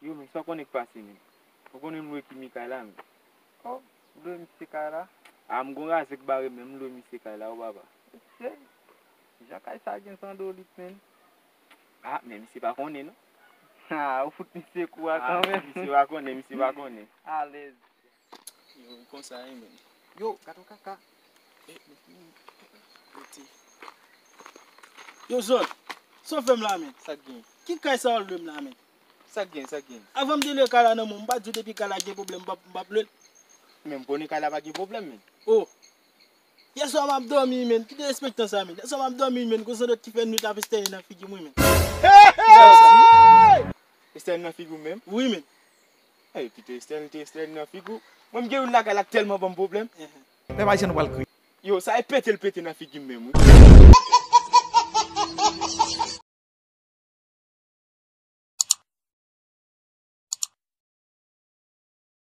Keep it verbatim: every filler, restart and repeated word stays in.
Yo, men sa w konnen k pase, men. Ou konnen m lwe Kimi kay la, men. Oh, ou lwe misye kay la? A, m gon razè k bare m, men m lwe misye kay la, wi, papa. Mesye, jan kay sa gen sandolit, men. A, men misye pa konnen, non. Ha, ou fout misye kou a kanmenm. Misye pa konnen, misye pa konnen. Alèz. Yo, konsa ye, men. Yo, gade yon kaka. Eh, men, men, rete. Yo, Zòt, sa w fè m la, men? Sa k gen? Ki kay sa w lwe m la, men? Sa k gen, sa k gen? Avan m te lwe kay la nan men w, m pa di w depi kay la gen pwoblèm, m p ap, m p ap lwe l? Men m konnen kay la pa gen pwoblèm, men. Oh. Yèswa m ap dòmi, men. Ki derespektan sa, men? Yèswa m ap dòmi, men. Gon sandòt ki fè nwit la ap estène nan figi m, wi, men. Hey, hey, hey! Estène nan figi w menm? Wi, men. Ey, pito Estène, te Estène nan figi w. Mwen, m gen youn lakay la k tèlman ban m pwoblèm. Pèp ayisyen nou pral kriye. Yo, sa e pete l pete nan figi m menm, wi.